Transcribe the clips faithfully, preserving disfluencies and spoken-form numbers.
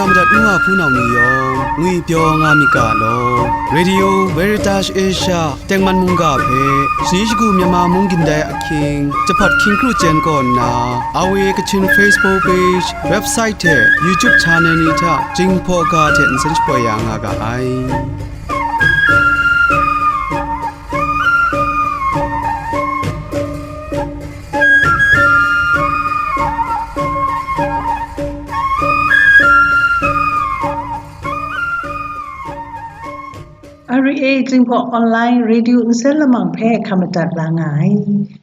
Madat n wa hpunau ni yawng ngwipyaw nga myit ga law. Radio Veritas Asia tengman mungga hpe shani shagu Myanmar mung gindai ahkying, jahpat hkying kru chyen kaw nna, R V A Kachin Facebook page, website hte YouTube channel ni hta Jinghpaw ga hte nsen shapoi ya nga ga ai. R V A Jinghpaw Online Radio nsen lamang hpe hkam madat la nga ai.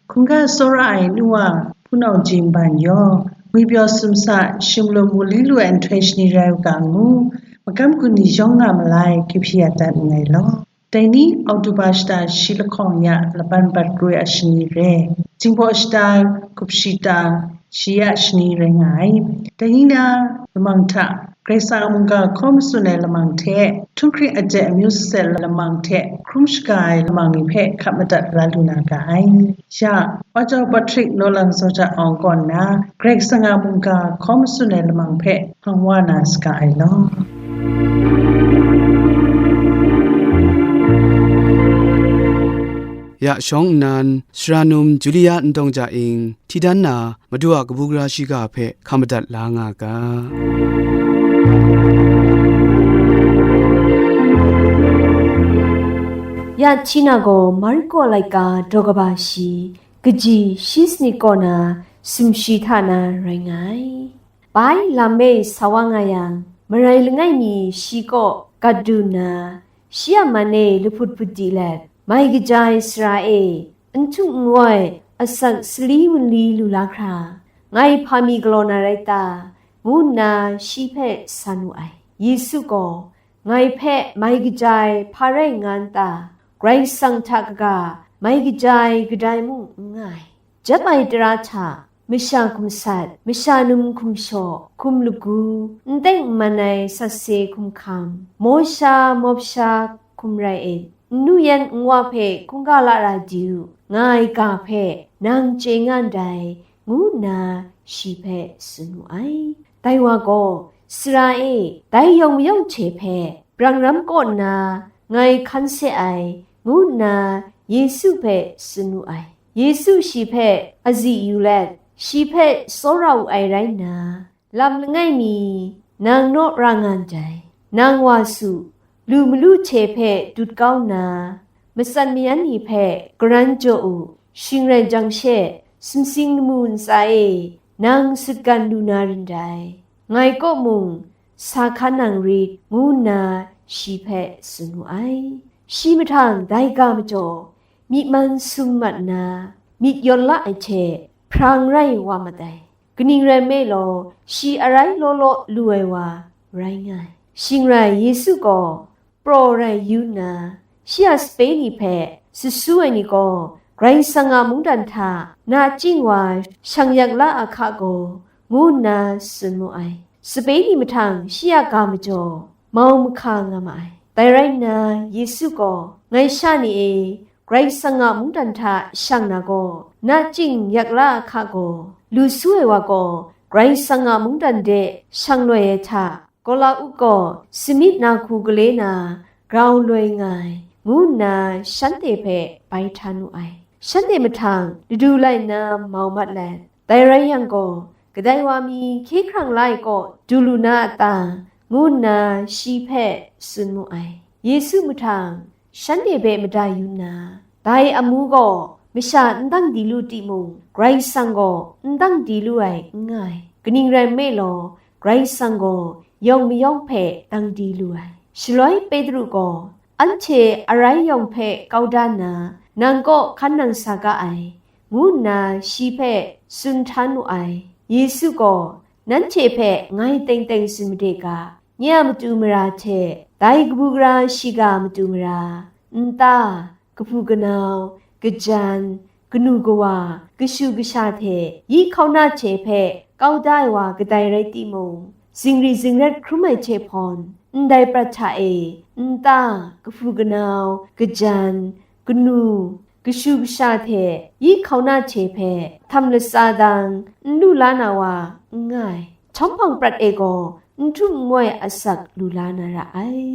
Hkungga tsawra ai nu wa, hpunau jin ban yaw, ngwipyaw sumsa, shimlum mu li lu ai nhtoi shani rai u ga ngu, magam gun ni yawng nga malai, kihpyi ya dat nngai law. Dai ni Oktoba shata shi lahkawng ya laban bat kru ai shani re, Jinghpaw shata kup shi ta shi ya shani rai nga ai. Dai ni na lamang hta Karai Kasang a mungga hkaw matsun ai lamang hte, htunghkring aten amyu saset lamang hte hkrum shaga ai lamang ni hpe hkap madat la lu na ga ai. Ya, Wa Jau Patrick Nawlang Zaw Jat Awng kaw nna, Karai Kasang a mungga hkaw matsun ai lamang hpe hpang wa na saga ai law. Ya shawng nnan, Sara num Julia Ndawng Ja Ing, hti dan na, Madu a kabu gara shiga hpe hkam madat la nga ga. Ya hti na gaw Marko laika daw kaba shi, kaji shi sanit kaw na sumshi hta na rai nga ai. Bai lam e sa wa nga yang, marai langai mi shi kaw gat du nna, shi a man e lahput hput di let, mai kaja ai sara e, n htung n woi, asak sali wunli lu la hkra, ngai hpa mi galaw na rai ta? Ngu nna shi hpe san wu ai. Yesu gaw, "Ngai hpe mai kaja ai hpa rai nga n ta? Karai Kasang hta kaga mai kaja ai kadai mung n nga ai. Jep ai tara hta, masha hkum sat, masha num hkum shaw, hkum lagu, n teng n man ai sat se hkum hkam, maw sha, mawp sha hkum rai it, n nu yan n wa hpe hkungga la ra di u, nga ai ga hpe nang chye nga ndai," ngu nna shi hpe tsun wu ai. Dai wa gaw, "Sara e, dai yawng mayawng hte hpe, brang ram kaw nna ngai hkan se ai," ngu nna Yesu hpe tsun wu ai. Yesu shi hpe azi yu let, shi hpe tsawra wu ai rai nna, "Lam langai mi, nang naw ra nga ndai. Nang wa su, lu malu hte hpe dut kau nna, matsan mayan ni hpe karan jaw u, shing rai jang she, sumsing lamu ntsa e nang sutgan lu na rin dai. Ngai kaw mung sa hkan nang rit," ngu nna shi hpe tsun wu ai. Shi mahtang dai ga majaw, myi man sum mat nna, myit yawn la ai hte hprang rai wa mat ai. Kaning rai nme law, shi arai law law lu ai wa rai nga ai. Shing rai Yesu gaw praw rai yu nna, shi a sape ni hpe, "Sasu ai ni gaw Karai Kasang a mungdan hta nachying wa shang yak la a hka gaw," ngu nna tsun mu ai. Sape ni mahtang shi a ga majaw mau mahka nga ma ai. Dai rai nna, Yesu gaw, "Ngai sha ni e, Karai Kasang a mungdan hta shang na gaw, nachying yak la a hka gaw, lu su ai wa gaw, Karai Kasang a mungdan de shang loi ai hta, Gola-uk gaw samit na hku gale na grau loi nga ai," ngu nna shanhte hpe bai htan wu ai. Shanhte mahtang ladu lai nna mau mat let, "Dai rai yang gaw, kadai wa mi hkye hkrang la ai kaw du lu na a ta?" ngu nna shi hpe tsun mu ai. Yesu mahtang shanhte hpe mada yu nna, "Dai amu gaw masha n dang di lu timung, Karai Kasang gaw n dang di lu ai n nga ai. Kaning rai nme law, Karai Kasang gaw yawng mayawng hpe dang di lu ai." Shaloi Petru gaw, "Anhte arai yawng hpe kau da nna, nang kaw hkan nang sa ga ai," ngu nna shi hpe tsun htan wu ai. Yesu gaw, "Nanhte hpe ngai teng teng tsun made ga, nye a matu mara hte dai kabu gara shiga a matu mara, nta, kahpu kanau, kajan, kanu kawa, kashu kasha hte yi hkauna hte hpe kau da ai wa kadai rai timung, zingri zingrat hkrum ai hte hpawn, ndai prat hta e nta, kahpu kanau, kajan, kanu, kashu kasha hte yi hkauna hte hpe htam latsa dang n lu la na wa n nga ai. Htawm hpang prat e gaw n htum ngoi asak lu la na ra ai.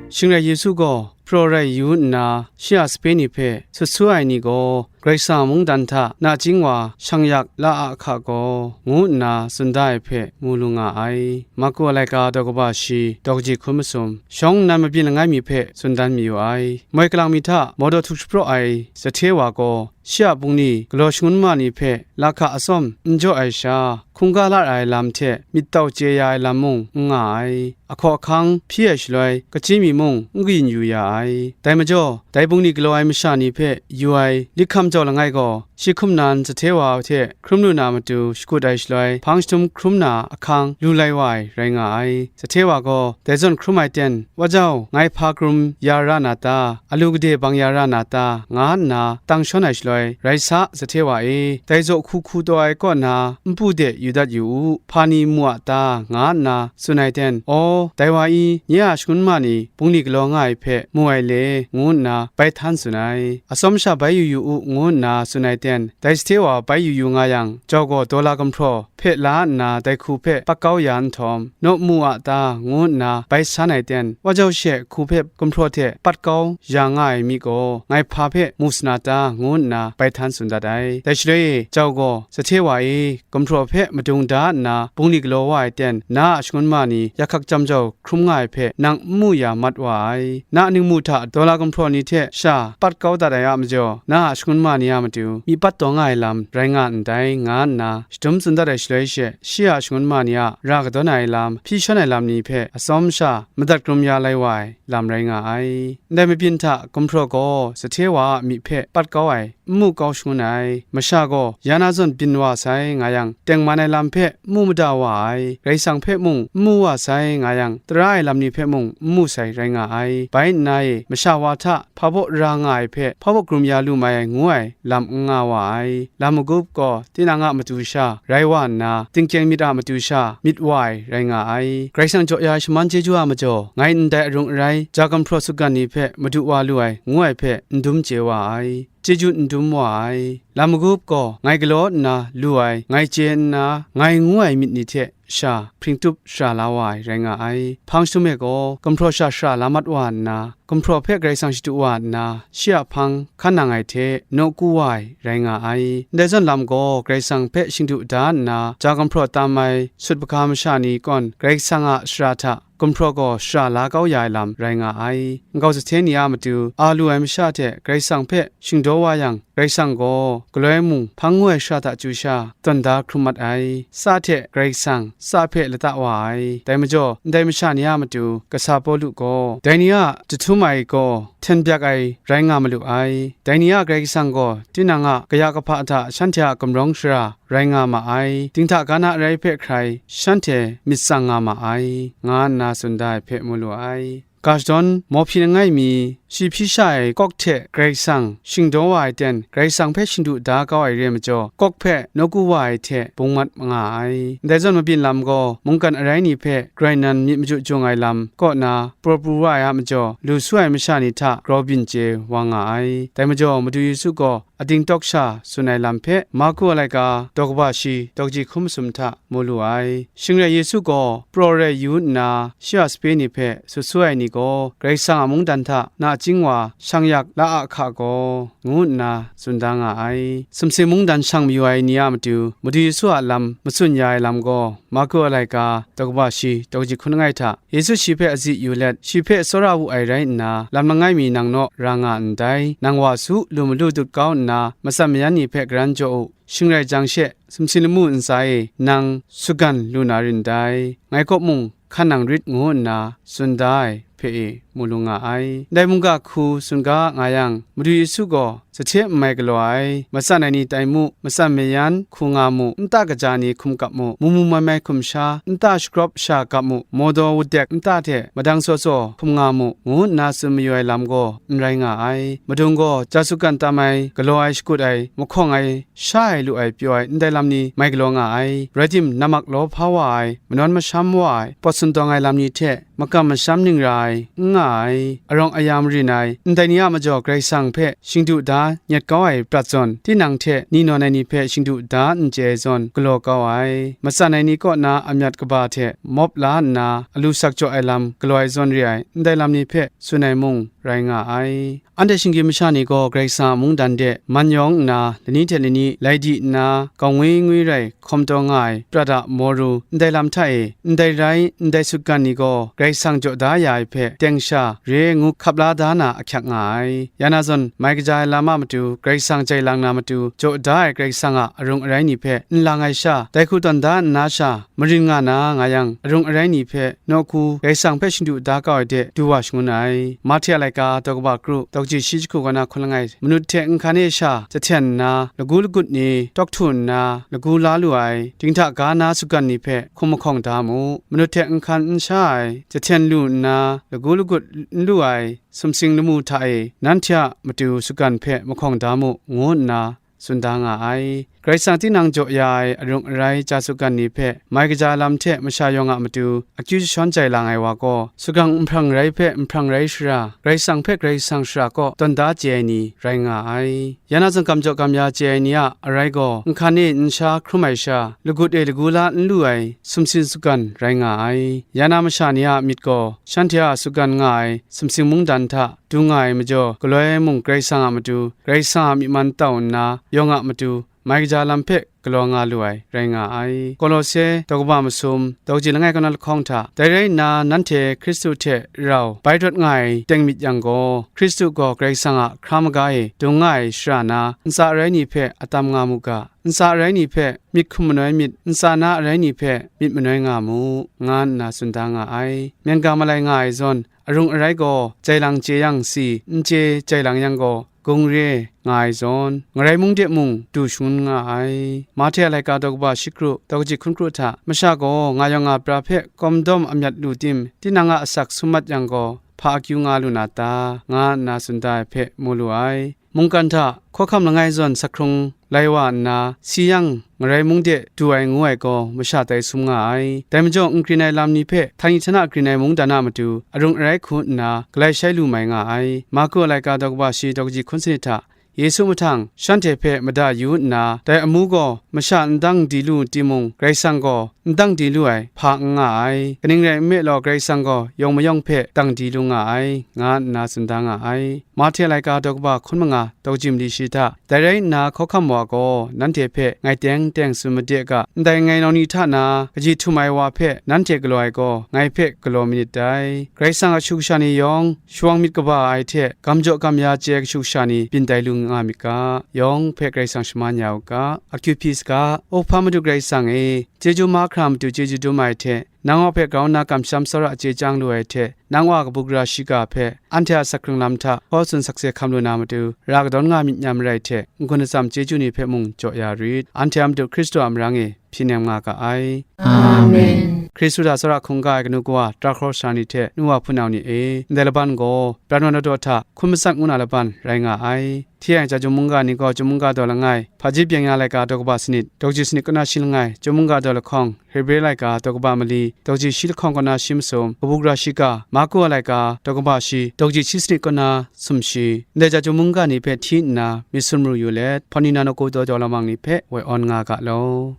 Shing rai Yesu gaw, praw rai yu nna, shi a sape ni hpe sut su ai ni gaw, Karai Kasang a mungdan hta nachying wa shang yak la a hka gaw, ngu nna tsun da ai hpe mu lu nga ai. Marku a laika daw kaba shi, daw kaji hkun masum, shawng nnan mabyin langai mi hpe tsun dan mayu ai. Moi kalang mi hta mawdaw htuk shapraw ai Zahte wa gaw, shi a bungli galaw shangun ma ni hpe lahka atsawm n jaw ai sha, hkungga la ra ai lam hte myit tau chye ya ai lam mung n nga ai. Ahkaw ahkang hpyi ai shaloi, kachyi mi mung n kayin yu ya ai. Dai majaw, dai bungli galaw ai masha ni hpe yu ai lit hkam jau langai gaw, shi hkum nan Zahte wa hte hkrum lu na matu shakut ai shaloi, hpang jahtum hkrum na ahkang lu lai wa ai rai nga ai. Zahte wa gaw, dai zawn hkrum ai ten, wa jau, ngai hpa krum ya ra na ta? Alu gade bang ya ra na ta? Nga nna tang shawn ai shaloi, rai sa, Zahte wa e, dai zaw hku hku taw ai kaw na npu de yu dat yu u, hpa ni mu a ta? Nga nna tsun ai ten, aw, dai wa i, nye a shangun ma ni bungli galaw nga ai hpe mu ai le, ngu nna bai htan tsun ai. Atsawm sha bai yu yu u, ngu nna tsun ai ten, dai Zahte wa bai yu yu nga yang, jau gaw dawla gumhpraw hpe la nna dai hku hpe pat kau ya nhtawm, naw mu a ta? Ngu nna bai san ai ten, wa jau she hku hpe gumhpraw hte pat kau ya nga ai mi gaw, ngai hpa hpe mu sa na ta? Ngu nna bai htan tsun dat ai. Dai shaloi e, jau gaw, Zahte wa e, gumhpraw hpe madung da nna bungli galaw wa ai ten, na a shangun ma ni yak hkak chyam jau hkrum nga ai hpe nang n mu ya mat wa ai. Na a ningmu hta dawla gumhpraw ni hte sha pat kau dat ai a majaw, na a shangun ma ni a matu myi pat taw nga ai lam rai nga ndai, nga nna shadum tsun dat ai shaloi she, shi a shangun ma ni a ra kadawn ai lam, hpyi shawn ai lam ni hpe atsawm sha madat krum ya lai wa ai lam rai nga ai. Ndai mabyin hta gumhpraw gaw Zahte wa a myi hpe pat kau ai, n mu kau shangun ai. Masha gaw ya na zawn byin wa sai nga yang, tengman ai lam hpe n mu mada wa ai, Karai Kasang hpe mung n mu wa sai nga yang, tara ai lam ni hpe mung n mu sai rai nga ai. Bai nna e, masha wa hta hpa baw ra nga ai hpe hpa baw krum ya lu mai ai ngu ai lam n nga wa ai. Lam magup gaw tinang a matu sha rai wa nna, tingkyeng myit a matu sha myit wa ai rai nga ai. Karai Kasang jaw ya ai shaman chyeju a majaw, ngai ndai arung arai ja gumhpraw sutgan ni hpe madu wa lu ai, ngu ai hpe n dum chye wa ai. Chyeju n dum wa ai. Lam magup gaw, ngai galaw nna lu ai, ngai chye nna, ngai ngu ai myit ni hte sha hpring tup shara la wa ai rai nga ai. Hpang jahtum e gaw, gumhpraw sha shara la mat wa nna, gumhpraw hpe Karai Kasang shadu wa nna, shi a hpang hkan nang ai hte nawku wa ai rai nga ai. Ndai zawn lam gaw, Karai Kasang hpe shingdu da nna, ja gumhpraw tam ai sut bahka masha ni kawn, Karai Kasang a shara hta gumhpraw gaw shara la kau ya ai lam rai nga ai. Nkau Zahte ni a matu a lu ai masha hte Karai Kasang hpe shingdaw wa yang, Karai Kasang gaw galoi mung hpang ngu ai shara hta chyu sha tawn da hkrum mat ai. Tsa hte Karai Kasang, tsa hpe lata wa ai. Dai majaw, ndai masha ni a matu kasa Pawlu gaw, dai ni a jahtum ai gaw hten byak ai rai nga malu ai. Dai ni a Karai Kasang gaw tinang a kaya kahpa hta shanhte a gumrawng shara rai nga ma ai. Dinghta ga na arai hpe hkrai shanhte myit tsang nga ma ai, nga nna tsun da ai hpe mu lu ai. Ga shadawn mawhpyi langai mi, shi hpyi sha ai kawk hte Karai Kasang shingdaw wa ai ten, Karai Kasang hpe shingdu da kau ai re ai majaw, kawk hpe nawku wa ai hte bung mat nga ai. Ndai zawn mabyin lam gaw, mungkan arai ni hpe grai nan myit maju jung ai lam kaw na, praw pru wa ai a majaw, lu su ai masha ni hta grau byin chye wa nga ai. Dai majaw, Madu Yesu gaw, ading tawk sha tsun ai lam hpe Marku a laika daw kaba shi daw kaji hkun masum hta mu lu ai. Shing rai Yesu gaw praw rai yu nna, shi a sape ni hpe sut su ai ni gaw, Karai Kasang a mungdan hta nachying wa shang yak la a hka gaw, ngu nna tsun da nga ai. Sumsing mungdan shang mayu ai ni a matu, Madu Yesu a lam matsun ya ai lam gaw, Marku a laika daw kaba shi daw kaji hkun langai hta, Yesu shi hpe azi yu let, shi hpe tsawra wu ai rai nna, lam langai mi nang naw ra nga ndai. Nang wa su, lu malu dut kau nna, matsan mayan ni hpe garan jaw u. Shing rai jang she, sumsing lamu ntsa e nang sutgan lu na rin dai. Ngai kaw mung hkan nang rit, ngu nna tsun da ai hpe e mu lu nga ai. Ndai mungga hku tsun ga nga yang, Madu Yesu gaw, Zahte n mai galaw ai, matsan ai ni tai mu, matsan mayan hku nga mu, nta kaja ni hkum kap mu, mu mu mai mai hkum sha, nta shagrawp sha kap mu, mawdaw wudek nta hte madang tsaw tsaw hkum nga mu, ngu nna tsun mayu ai lam gaw n rai nga ai. Madung gaw ja sutgan tam ai, galaw ai, shakut ai, mahkawng ai, sha ai, lu ai, pyaw ai, ndai lam ni mai galaw nga ai. Rai tim, nammak law hpa wa ai, manawn masham wa ai, pawt sindawng ai lam ni hte makam masham ning ra ai, n nga ai, arawng aya marin ai, ndai ni a majaw Karai Kasang hpe shingdu da nyet kau ai prat zawn, tinang hte ni nawn ai ni hpe shingdu da n chye ai zawn galaw kau ai, matsan ai ni kaw na amyat kaba hte mawp la nna alu sak jaw ai lam galaw ai zawn re ai, ndai lam ni hpe tsun ai mung rai nga ai. Anhte shinggyim masha ni gaw Karai Kasang a mungdan de man yawng nna, lani hte lani lai di nna, gawng ngwi ngwi rai hkawm taw nga ai prat a moru, ndai lam hta e, ndai rai, ndai sutgan ni gaw Karai Kasang jaw da ya ai hpe teng sha re ai ngu hkap la da na ahkyak nga ai. Ya na zawn, mai kaja ai lam a matu, Karai Kasang jai lang na matu, jaw da ai Karai Kasang a arung arai ni hpe n lang ai sha, dai hku tawn da nna sha, marin nga na nga yang, arung arai ni hpe nawku Karai Kasang hpe shingdu da kau ai de du wa shangun ai. Mahte a laika daw kaba kru, daw kaji shi jahku kaw na hkun langai, manut hte nhkan e sha jahten nna, lagu lagut ni tawk htu nna, lagu la lu ai, dinghta ga na sutgan ni hpe hkum mahkawng da mu. Manut hte nhkan n sha ai, jahten lu nna, lagu lagut n lu ai, sumsing lamu hta e nanhte a matu sutgan hpe mahkawng da mu, ngu nna tsun da nga ai. Karai Kasang tinang jaw ya ai arung arai ja sutgan ni hpe mai kaja lam hte masha yawng a matu akyu jashawn jai lang ai wa gaw, sutgang nhprang rai hpe nhprang rai shara, Karai Kasang hpe Karai Kasang shara kaw tawn da chye ai ni rai nga ai. Ya na zawn, gam jaw gam ya chye ai ni a arai gaw, nhkan e nsha hkrum ai sha, lagut e lagu la n lu ai sumsing sutgan rai nga ai. Ya na masha ni a myit gaw, shanhte a sutgan nga ai sumsing mungdan hta du nga ai majaw, galoi mung Karai Kasang a matu, Karai Kasang a myi man tau nna, yawng a matu, mai kaja lam hpe galaw nga lu ai rai nga ai. Kolose daw kaba masum, daw kaji langai kaw na lahkawng hta, dai rai nna, nanhte Hkristu hte rau bai rawt nga ai teng myit yang gaw, Hkristu gaw Karai Kasang a hkra maga e dung nga ai shara na, ntsa arai ni hpe atam nga mu ga, ntsa arai ni hpe myit hkum manoi myit, ntsa na arai ni hpe myit manoi nga mu, nga nna tsun da nga ai. Myen ga malai nga ai zawn, arung arai gaw jai lang chye yang si, n chye jai lang yang gaw, gung re nga ai zawn, ngarai mung de mung du shangun nga ai. Mahte a laika daw kaba shi kru, daw kaji hkun kru hta, masha gaw nga yawng nga pra hpe kawm dawm amyat lu tim, tinang a asak sum mat yang gaw, hpa akyu nga lu na ta, nga nna tsun da ai hpe mu lu ai. Mungkan hta hkawhkam langai zawn sak hkrung lai wa nna, si yang ngarai mung de du ai ngu ai gaw masha tai sum nga ai. Dai majaw, n grin ai lam ni hpe htani htana grin ai mungdan a matu arung arai hku nna galai shai lu mai nga ai. Marku a laika daw kaba shi, daw kaji hkun sanit hta, Yesu mahtang shanhte hpe mada yu nna, dai amu gaw masha n dang di lu timung, Karai Kasang gaw n dang di lu ai hpa n nga ai. Kaning rai nme law, Karai Kasang gaw yawng mayawng hpe dang di lu nga ai, nga nna tsun da nga ai. Mahte laika daw kaba hkun manga, daw kaji mali shi hta, dai rai nna, hkawhkam wa gaw nanhte hpe ngai teng teng tsun made ga, ndai ngai nawng ni hta na kaji htum ai wa hpe nanhte galaw ai gaw, ngai hpe galaw manit dai. Karai Kasang a kashu kasha ni yawng, shawang myit kaba ai hte gam jaw gam ya chye ai kashu kasha ni byin tai lu nga myit ga, yawng hpe Karai Kasang shaman ya u ga. Akyu hpyi saga, O Hpa Madu Karai Kasang e, chyeju mahkra matu chyeju dum ai hte, nang a hpe grau nna kamsham tsawra chye chyang lu ai hte, nang Wa kabu gara shiga hpe anhte a sak hkrung lam hta hkaw tsun sakse hkam lu na matu, ra kadawn nga myit nyam rai hte, n-gun atsam chyeju ni hpe mung jaw ya rit. Anhte a Madu Hkristu a marang e hpyi nem nga ga ai. Amen. Hkristu hta tsawra hkungga ai kanu kawa, tara hkawra sara ni hte, nu wa hpunau ni e, ndai laban gaw, pran wa na daw hta hkun matsat ngu na laban rai nga ai. Hti ai chyum mungga ni gaw, chyum mungga daw langai, hpaji byeng ya laika daw kaba sanit, daw kaji sanit kaw na shi langai, chyum mungga daw lahkawng, Hebre laika daw kaba mali, daw kaji shi lahkawng kaw na shi masum, kabu gara shiga, Marku a laika daw kaba shi, daw kaji shi sanit kaw na sumshi, ndai chyum mungga ni hpe hti nna myit sumru yu let, hpawt ni na nawku daw jau lamang ni hpe woi awn nga ga law.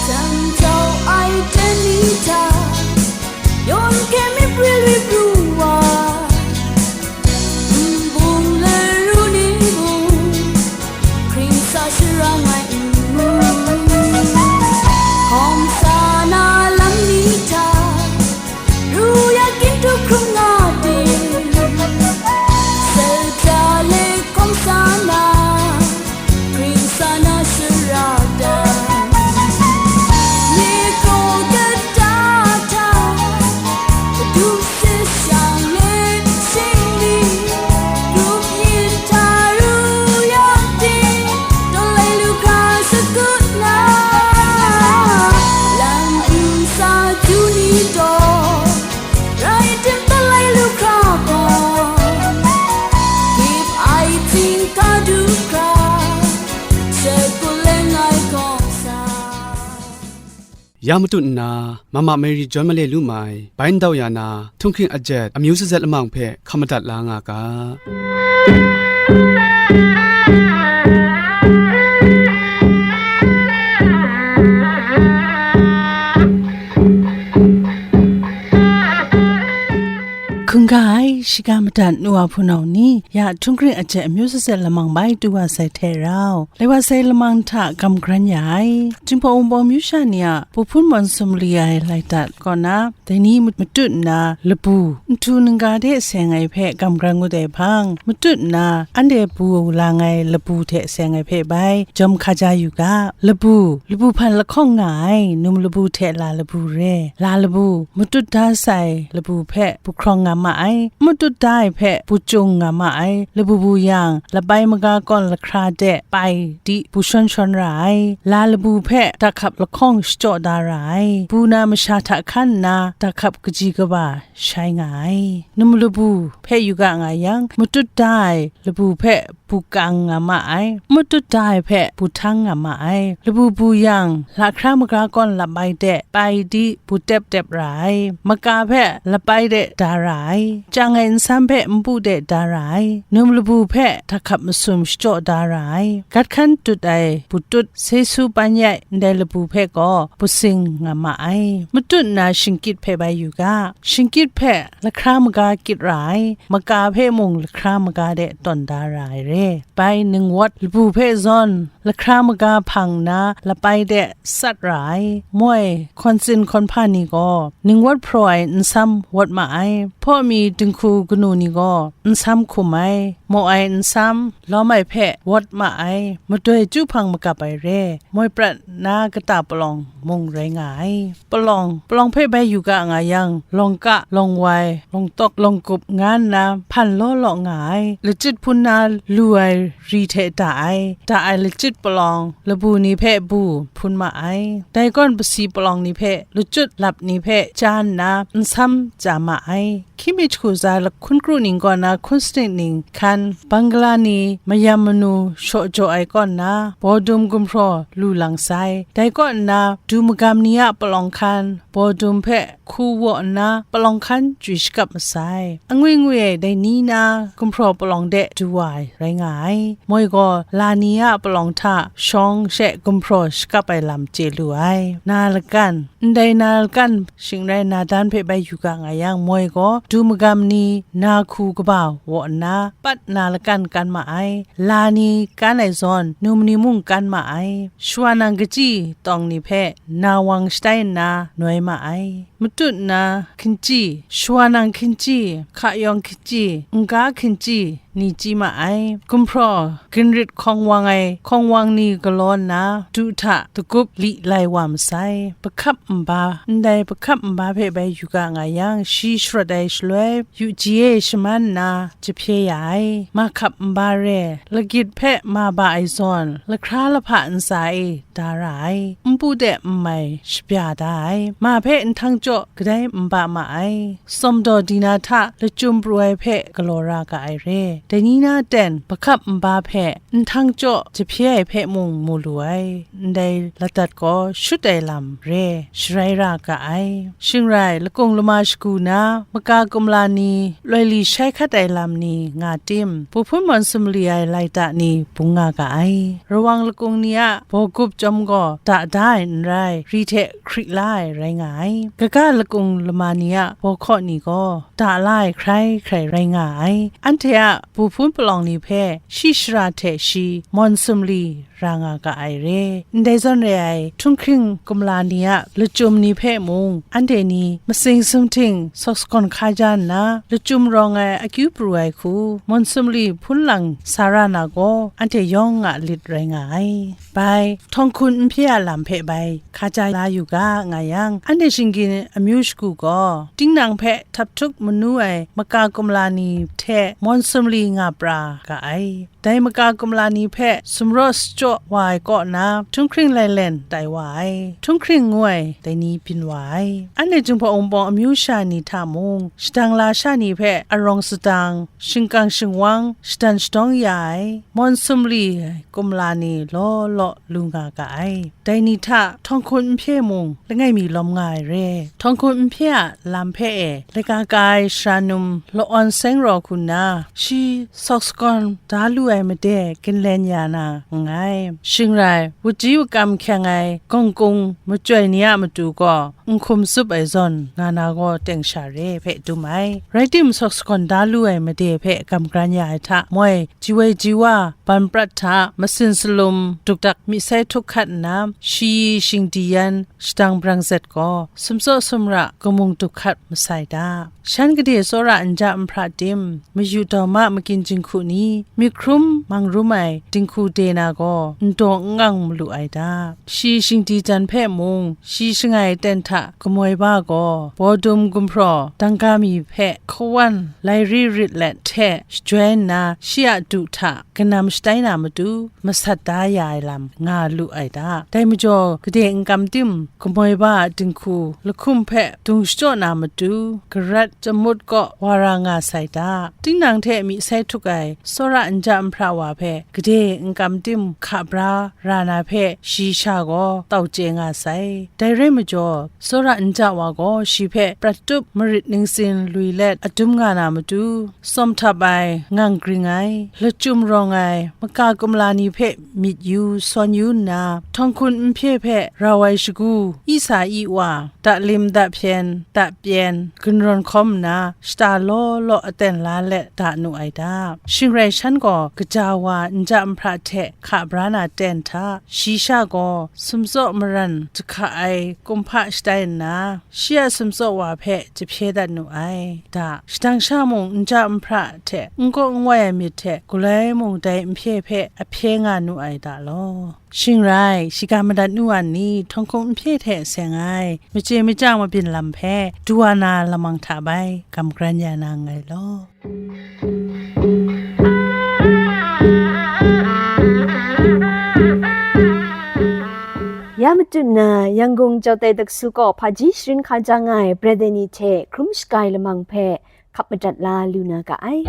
Jang jau ai jan ni hta, yawn hkye myit pril wi pru wa, nbung laru ni mung, hkring sa sharang ai n mu. Hkawm sa na lam ni hta, ru ya ginhtuk hkrum nga ting, sel ja le hkawm sa na, hkring sa na shara dan, myi kraw kata hta, madu se shang le shingli, grup yin hta ru ya ting, daw lai lu hkra sagut na, lam du sa du ni taw, rai tim, daw lai lu hkra gaw, gip ai ting ka du hkra, shakut leng ai hkawm sa. Ya matut nna, Mama Mary jawn male lu mai, bai ndau ya na, htunghking ajet, amyu sazet lamang hpe hkam madat la nga ga. Hkungga ai, shiga madat nu wa hpunau ni, ya htunghkring a hte amyu zatset lamang bai tu wa sai hte rau, lai wa sai lamang hta gam gran ya ai, Jinghpaw Wunpawng myu sha ni a, Pu Hpun Mawn Sumli ai lai dat kaw na, dai ni matut nna, labu, nhtu ningga de seng ai hpe gam gran ngut ai hpang, matut nna, anhte bu lang ai labu hte seng ai hpe bai, jawm hkaja yu ga. Labu, labu hpan lahkawng nga ai, num labu hte la labu re. La labu, matut da sai labu hpe bu hkrawng nga ma ai, matut da ai hpe bu cung nga ma ai, labu bu yang, labai maga kawn lahkra de pai di bu shawn shawn ra ai, la labu hpe dakhap lahkawng shachyaw da ra ai, bu na masha hta hkan nna dakhap kaji kaba shai nga ai. Num labu hpe yu ga nga yang, matut da ai labu hpe bu kang nga ma ai, matut da ai hpe bu htang nga ma ai. Labu bu yang, lahkra maga kawn labai de pai di bu tep tep ra ai, maka hpe labai de da ra ai, chyang ai nsam hpe npu de da ra ai, num labu hpe dakhap masum shachyaw da ra ai, gat hkan tut ai bu tut, sesu pan yai ndai labu hpe gaw bu sing nga ma ai. Matut nna shingkyit hpe bai yu ga, shingkyit hpe lahkra maga kyit ra ai, maka hpe mung lahkra maga de tawn da ra ai re. Bai ningwawt labu hpe zawn lahkra maga hpang nna labai de sat ra ai. Moi, hkawn tsin hkawn hpa ni gaw ningwawt hpraw ai nsam wawt ma ai. Hpaw mi dinghku kanu ni gaw nsam hkum ai, maw ai nsam lawm ai hpe wawt ma ai. Madoi chyu hpang magap ai re. Moi prat na kata palawng mung rai nga ai. Palawng, palawng hpe bai yu ga nga yang, lawngka, lawngwai, lawngtawk, lawngkup nga nna hpan law law nga ai, lachyit hpun na lu ai ri hte da ai, da ai lachyit palawng, labu ni hpe bu hpun ma ai. Dai kawn pasi palawng ni hpe, lachyut lap ni hpe ja nna nsam ja ma ai. Hkying mi jahku za lahkun kru ning kaw na hkun sanit ning hkan, Bangla ni mayam manu shaw jaw ai kaw nna, Bawdum gumhpraw lu lang sai. Dai kaw nna, du magam ni a palawng hkan, Bawdum hpe hku waw nna, palawng hkan chywi shakap masai. Angwi ngwi ai dai ni na gumhpraw palawng de du wa ai rai nga ai. Moi gaw, la ni a palawng hta shawng she gumhpraw shakap ai lam chye lu ai. Na lakan, ndai na lakan shing rai na dan hpe bai yu ga nga yang, moi gaw du magam ni na hku kaba waw nna, pat na lakan kan ma ai, la ni kan ai zawn, num ni mung kan ma ai, shawa nang kachyi tawng ni hpe na wang shatai nna noi ma ai, matut nna hkinchyi, shawa nang hkinchyi, hka yawng hkinchyi, n-ga hkinchyi, ni chyi ma ai. Gumhpraw ginrit hkawng wang ai hkawng wang ni galaw nna, du hta dagup li lai wa masai. Pahkap nba, ndai pahkap nba hpe bai yu ga nga yang, shi sharawt ai shaloi, yu ji e shaman nna, jahpye ya ai. Mahkap nba re, lagit hpe ma ba ai zawn, lahkra lahpa ntsa e da ra ai. Npu de nmai shabya da ai. Ma hpe nhtang jaw kadai nba ma ai. Tsawmdaw dina hta lachyum pru ai hpe galaw ra ga ai re. Dai ni na ten pahkap nba hpe nhtang jaw jahpye ai hpe mung mu lu ai. Ndai ladat gaw shut ai lam re, sharai ra ga ai. Shing rai, lakung lama shagu na, maka kumla ni, loi li shai hkat ai lam ni nga tim, Pu Hpun Mawn Sumli ai laida ni bung nga ga ai. Rawang lakung ni a baw gup chyawm gaw da da ai n rai, ri hte hkri la ai rai nga ai. Kaga lakung lama ni a baw hkaw ni gaw da la ai hkrai hkrai rai nga ai. Anhte a bu hpun palawng ni hpe shi shara hte shi Mawn Sumli ra nga ga ai re. Ndai zawn re ai, htunghkring kumla ni a lachyum ni hpe mung, anhte ni matsing sumhting sawksawn hkaja nna, lachyum rawng ai akyu pru ai hku, Mawn Sumli hpun lang sa ra na gaw, anhte yawng a lit rai nga ai. Bai, htawng hkun n hpye a lam hpe bai hkaja la yu ga nga yang, anhte shinggyim amyu shagu gaw, tinang hpe htap htuk manu ai maka kumla ni hte Mawn Sumli nga pra ga ai. Dai maka kumla ni hpe sumraw shachyaw wa ai kaw na, htunghkring lailen tai wa ai, htunghkring ngu ai dai ni byin wa ai. Anhte Jinghpaw Wunpawng amyu sha ni hta mung, shadang lasha ni hpe arawng sadang, shingkang shingwang, shadan shadawng ya ai, Mawn Sumli kumla ni law law lu nga ga ai. Dai ni hta htawng hkun n hpye mung, langai mi lawm nga ai re. Htawng hkun n hpye a lam hpe e, laika ka ai sara num Lawan Seng Raw hku nna, shi sawksawn da lu ai made ginlen ya na nngai. Shing rai, wudi wakam hkyeng ai gawng kung machyoi ni a matu gaw, n hkum tsup ai zawn nga na gaw teng sha re hpe dum ai. Rai tim, sawk sagawn da lu ai made hpe gam gran ya ai hta moi, ji woi ji wa, ban prat hta, masin salum, dukdak myi sai htuk hkat nna, shi shingdi yan, shadang brang zet gaw, sumtsaw sumra, kamung dup hkat masai da. Shan gade tsawra nja nhpra tim, mayu dawma magin jinghku ni, myi hkrum mang rum ai dinghku de na gaw, n daw n ngang malu ai da. Shi shingdi jan hpe mung, shi shangai ten hta kamoi ba gaw, bawdum gumhpraw dangga mi hpe hkawan lai ri rit let hte shajoi nna, shi a du hta kanam shatai na matu, masat da ya ai lam nga lu ai da. Dai majaw, gade n kam tim, kamoi ba a dinghku lahkum hpe dung shachyaw na matu, garat jamut kaw wa ra nga sai da. Tinang hte myi sai htuk ai tsawra nja nhpra wa hpe, gade n kam tim hka bra ra na hpe, shi sha gaw tau chye nga sai. Dai rai majaw, tsawra nja wa gaw shi hpe prat tup marit ningsin lui let adum nga na matu, tsawm htap ai, ngang gring ai, lachyum rawng ai, maka kumla ni hpe myit yu, sawn yu nna, htawng hkun nhpye hpe rau ai shagu, isa i wa, dalim dahpyen, dapyen, gunrawn hkawm nna, shata law law aten la let da nu ai da. Shing rai shan gaw, kaja wa nja nhpra hte hka bra na ten hta, shi sha gaw sumtsaw maran jahka ai kumhpa shatai nna, shi a sumtsaw wa hpe jahpye dat nu ai da. Shadang sha mung nja nhpra hte n kaw n wai ai myit hte galoi mung dai nhpye hpe ahpye nga nu ai da law. Shing rai, shiga madat nu a ni, htawng hkung nhpye hte seng ai, machye machyang mabyin lam hpe, du wa na lamang hta bai, gam gran ya na nngai law. Ya matut na, Yangon Chawtai Daksu kaw hpaji sharin hka jang ai Bradeni hte hkrum shaga ai lamang hpe, hkap madat la lu na ga ai.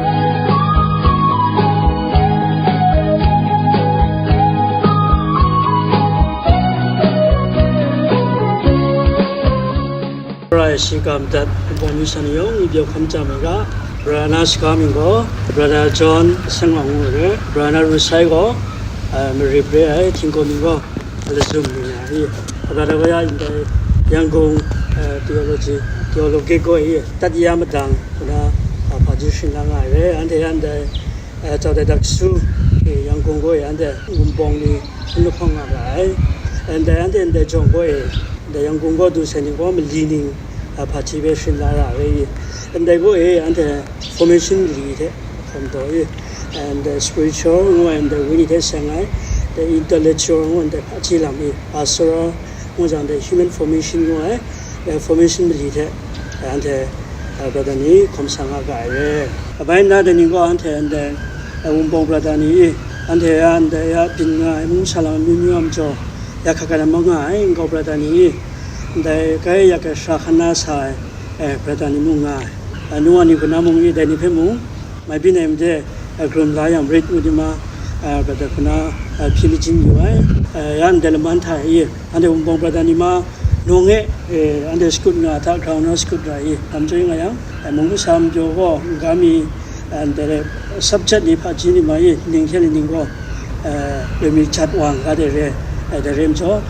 Rai shi ga madat, nbawm mi sha ni yawng, ngwi pyaw hkam chya mai ga, Brother na shaga mying gaw, Brother John Seng Wang ngu ai re, Brother na Ru Sai gaw, eh, Mari Pre ai, Htingkaw mying gaw, Lazum mying ai, Brother gaw ya ndai Yangon, eh, Theology, Theology gaw i, tat ya madang, hpuna, ah, hpaji sharin la nga ai re, anhte ya ndai, eh, Chawtai Daksu, eh, Yangon gaw i, anhte Wunpawng ni, n lahkawng nga ra ai. Ndai anhte ndai jawng gaw e, ndai Yangon gaw du sai ni gaw mali ning, a, hpaji hpe sharin la ra ai. Ndai gaw e, anhte formation mali hte hkawm taw e, and, uh, spiritual ngu ai ndai wenyi hte seng ai, the intellectual ngu ai ndai hpaji lam e, pastoral ngu jang, the human formation ngu ai, eh, formation mali hte, eh, anhte, eh, brother ni hkawm sa nga ga ai re. Kabai nna dai ni gaw anhte ndai, eh, Wunpawng brother ni, anhte ya ndai ya byin nga ai mung salang amyu myu a majaw, ya hkat hkat na ma nga ai nkau brother ni, ndai kai ya kai sara hkan na sa ai, eh, brother ni mung nga ai. Eh, nu wa ni hpuna mung i, dai ni hpe mung, mai byin ai made, eh, grum la yang marit ngu di ma, eh, brother hpuna, eh, hpyi lajin yu ai. Eh, ya ndai laman hta e, anhte Wunpawng brother ni ma, nung e, eh, anhte shakut nga hta, ground na shakut ra i, lam chyoi nga yang, eh, mung masam pyaw gaw, n ga mi, eh, ndai subject ni hpaji ni ma i, ning hte ning gaw, eh, loi mi jat wa n ga de re, eh, dai re majaw,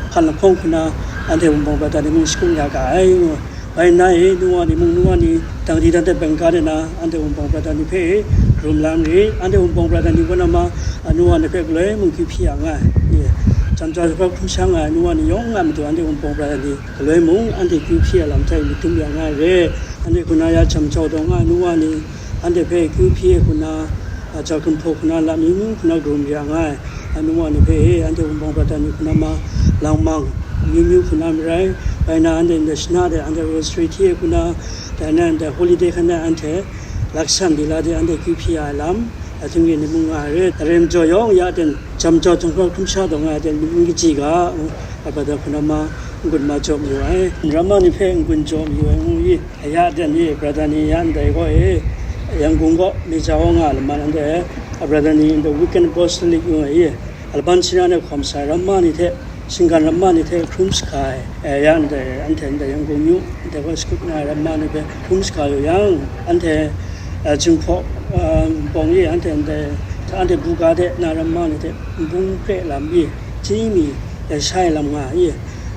hpan lahkawng hpuna, anhte Wunpawng brother ni mung shakut nga ga ai, ngu. Bai nna e, nu wa ni mung, nu wa ni, dang di dan de beng ga de na, anhte Wunpawng brother ni hpe e, grum la n rit, anhte Wunpawng brother ni kaw na ma, a, nu wa ni hpe galoi mung kyu hpyi ya nga ai, e, jam ja hkra hkrum sha nga ai, nu wa ni yawng a matu anhte Wunpawng brother ni galoi mung anhte kyu hpyi ai lam hta e myit dum ya nga ai re, anhte hku na ya jam jau taw nga ai nu wa ni, anhte hpe kyu hpyi ai hku na, a, ja gumhpraw hku na, lam yu hku na grum ya nga ai, a, nu wa ni hpe e, anhte Wunpawng brother ni hku na ma, langmang, amyu myu hku na marai, bai na anhte ndai shana de, anhte rosary hti ai hku na, dai na ndai holiday hkan na anhte, laksan di la de, anhte kyu hpyi ya ai lam, a, htingre ni mung nga ai re, dai re majaw yawng ya ten, jam jau hkra hkrum sha taw nga ai ten, myit n kaji ga, a, brother hku na ma, n-gun ma jaw mayu ai, ramma ni hpe n-gun jaw mayu ai ngu i, a ya ten i, brother ni ya ndai gaw e, Yangon gaw, Meja wa nga ai laman anhte, a, brother ni ndai Weekend Apostolic ngu ai i, Alban sara na hkawm sa ai ramma ni hte, shinggan ramma ni hte hkrum shaga ai, eh, ya ndai, anhte ndai Yangon myu, ndai gaw shakut nga ai ramma ni hpe hkrum shaga yu yang, anhte, eh, Jinghpaw, eh, Wunpawng e anhte ndai Anhte buga de na ramma ni hte nbung pre lam i, chyeju mi, eh, shai lam nga i,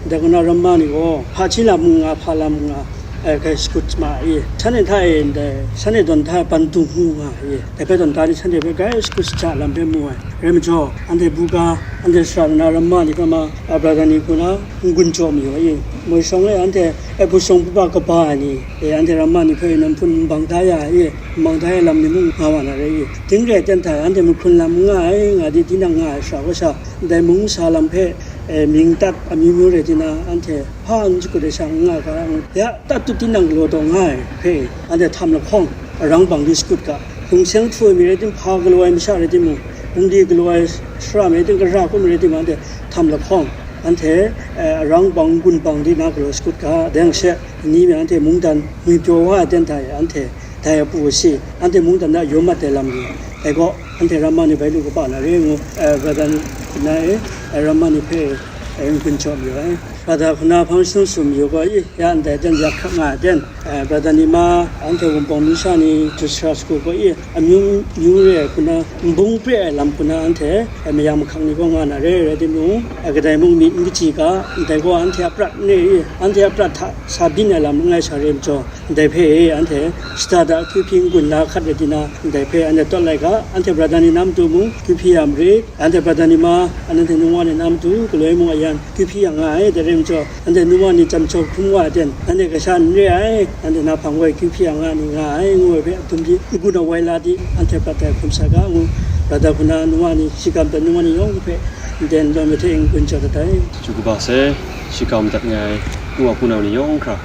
dai kaw na ramma ni gaw hpaji lam nga, hpa lam nga, eh, ga shakut ma i, shanhte hta e ndai, shanhte dawn hta e ban dung mu nga i, dai hpe tawn ta ni shanhte hpe grai shakut shaja lam hpe mu ai. Rai majaw, anhte buga, anhte sara na ramma ni hpe ma, a, brata ni hku na n-gun jaw mayu ai i, moi shawng e anhte, e, bu shawng pupa kaba ai ni, e, anhte ramma ni hpe nan hpun n bang da ya ai i, n bang da ai lam ni mung nga wa na rai i, ding re ai ten hta e anhte mahkrun lam n nga ai, nga di tinang nga ai sara kasha, ndai mung sa lam hpe, e, mying tat amyu myu rai tina, anhte hpa n shakut ai sha n nga ga, ya, tat tut tinang galaw taw nga ai hpe, anhte htam lahkawng, arang bang di shakut ga, hpung seng htu ai mi rai tim, hpa galaw ai masha rai timung, hpung di galaw ai sara mi rai tim, gara hkum mi rai tim, anhte htam lahkawng, anhte, eh, arang bang, n-gun bang di na galaw shakut ga, dai yang she, ni mi anhte mungdan ngwipyaw wa ai ten hta e, anhte dai apu asi, anhte mungdan hta yawm mat ai lam ni, dai gaw, anhte ramma ni bai lu kaba na re ngu, eh, brata ni na e, eh, ramma ni hpe, eh, n-gun jaw mayu ai. Brata hku na hpang shadum sum yu gaw i, ya ndai ten yak hkrak nga ai ten, eh, brata ni ma, anhte Wunpawng masha ni, Josua shagu gaw i, amyu myu re ai hku na, nbung pre ai lam hku na anhte, eh, mayam mahkang ni gaw nga na re, rai timung, eh, kadai mung myit n kachyi ga, ndai gaw anhte a prat n re i, anhte a prat hta sa byin ai lam langai sha re majaw, ndai hpe e anhte shada da hkyu hpyi n-gun la hkat rai tina, ndai hpe anhte tawt lai ga, anhte brata ni na matu mung hkyu hpyi ya marit, anhte brata ni ma, anhte nungwa ni na matu galoi mung a yan hkyu hpyi ya nga ai, dai rai majaw, anhte nungwa ni chyam jaw hkrum wa ai ten, anhte kasha n re ai, anhte na hpang gaw hkyu hpyi ya nga ni nga ai, ngu ai hpe a dum di, n-gun a wai la di, anhte prat ai hkum sa ga, ngu, brata hku na nungwa ni, shikam hta nungwa ni yawng hpe, nden lawm ai hte n-gun jaw dat ai. Chyeju kaba sai, shikam dat nga ai, nu wa hpunau ni yawng hkra,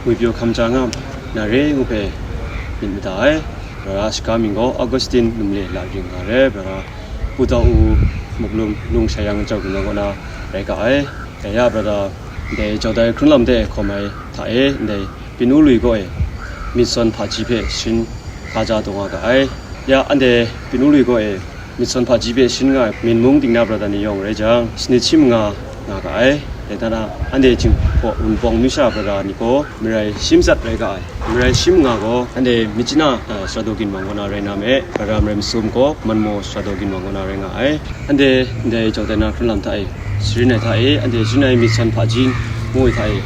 ngwipyaw hkam ja nga na re ngu hpe myit mada ai. Brata shaga mying gaw Augustine Numle Laring nga re, brata Pu Tau U Muklum Lung Shayang Jau Ginwang kaw na rai ga ai. Dai ya brata, ndai jau dai hkrun lam de hkawm ai hta e, ndai Pinu Lui kaw e myit sawn hpaji hpe sharin hkaja taw nga ga ai. Ya, anhte Pinu Lui kaw e myit sawn hpaji hpe sharin nga ai Min mung ting na brata ni yawng rai jang, sanit shi manga nga ga ai. Dai hta na, anhte Jinghpaw Wunpawng masha brata ni gaw marai shi matsat rai ga ai. Marai shi manga gaw anhte Myitkyina, a, Sarato Ginwang kaw na rai na me, brata Marai Masum gaw Manmaw Sarato Ginwang kaw na rai nga ai. Anhte ndai jau dai na hkrun lam hta e, sharin ai hta e, anhte sharin ai myit sawn hpaji ngu ai hta e,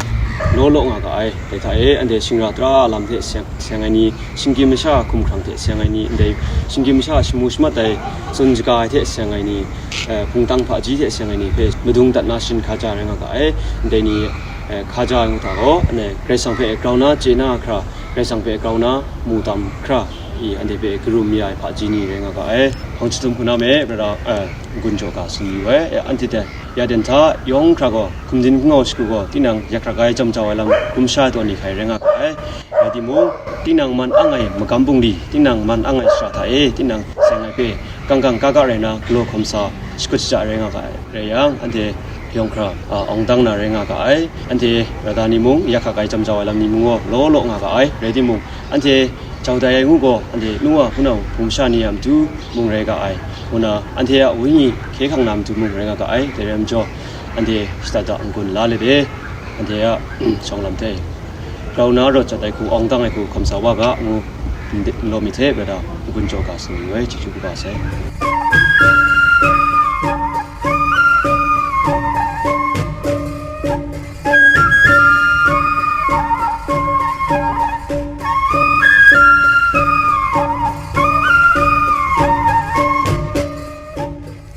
law law nga ga ai. Dai hta e, anhte shingra tara lam hte seng, seng ai ni, shinggyim masha hkumhkrang hte seng ai ni, ndai shinggyim masha shamu shamat ai, tsun shaga ai hte seng ai ni, eh, hpungtang hpaji hte seng ai ni hpe madung dat na sharin hkaja rai nga ga ai. Ndai ni, eh, hkaja ai ngu hta gaw, anhte Karai Kasang hpe grau na chye na hkra, Karai Kasang hpe grau na mu tam hkra, i anhte hpe karum ya ai hpaji ni rai nga ga ai. Hpang jahtum hku na me, brata, eh, n-gun jaw ga tsun yu ai, eh, anhte hte ya den hta yawng hkra gaw, hkum din hkungau shagu gaw, tinang yak hkrak ai, jam jau ai lam hkrum sha ai taw ni hkai rai nga ga ai. Rai timung, tinang man ang ai magam bungli, tinang man ang ai shara hta e, tinang seng ai hpe, kangkang ka ga rai na, galaw hkawm sa, shakut shaja rai nga ga ai. Rai yang, anhte yawng hkra, a, awng dang na rai nga ga ai. Anhte brata ni mung, yak hkrak ai, jam jau ai lam ni mung gaw, law law nga ga ai. Rai timung, anhte jau dai ai ngu gaw, anhte nu wa hpunau hpung masha ni a matu mung rai ga ai, ngu na, anhte a wenyi hkye hkang na matu mung rai nga ga ai. Dai rai majaw, anhte shada da n-gun la let e, anhte a shawng lam hte grau na rawt jat ai hku, awng dang ai hku hkawm sa wa ga, ngu n-, n-, lawm myit hte, brata, n-gun jaw ga tsun yu ai, chyeju kaba sai.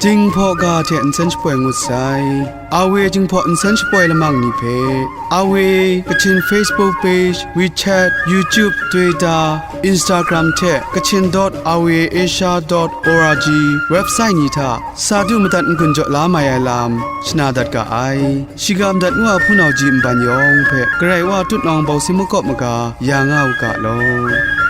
Jinghpaw ga hte nsen shapoi ngut sai. Awe Jinghpaw nsen shapoi lamang ni hpe, Awe Kachin Facebook page, WeChat, YouTube, Twitter, Instagram hte Kachin dot awe asia dot org website ni hta sa du madat n-gun jaw la mai ai lam shana dat ga ai. Shiga madat ngu a hpunau ji nban yawng hpe Karai Wa tutnawng bawsi makawp maga ya nga u ga law.